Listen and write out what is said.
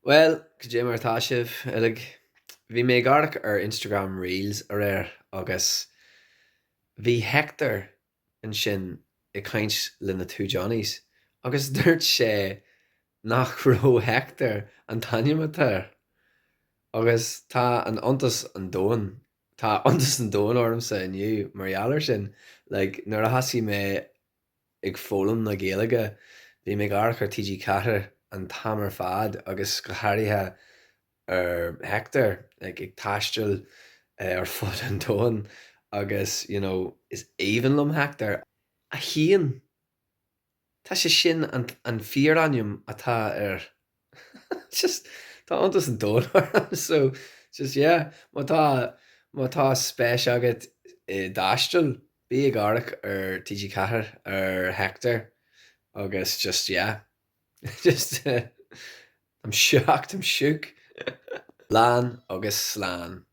Bhuel, cad é mar atá sibh uilig? Bhí mé ag amharc ar Instagram Reels aréir agus bhí Hector ansin ag caint le na Two Johnnies agus dúirt sé nach raibh Hector an t-ainm atá air. Agus tá an iontas an domhain, tá iontas an domhain ormsa inniu mar gheall air sin. Like, nuair a thosaigh mé ag foghlaim na Gaeilge, bhí mé ag amharc ar TG4 an t-am ar fad agus go háirithe ar Hector, like, ag taisteal ar fud an domhain agus, you know, is aoibhinn liom Hector. A Chian! Tá sé sin an an fíorainm atá air. Just, tá iontas an domhain orm, so, just yeah, má tá, má tá spéis agat i dtaisteal, bí ag amharc ar TG4, ar Hector, agus just yeah, just, I'm shocked, I'm shook. Lán agus slán.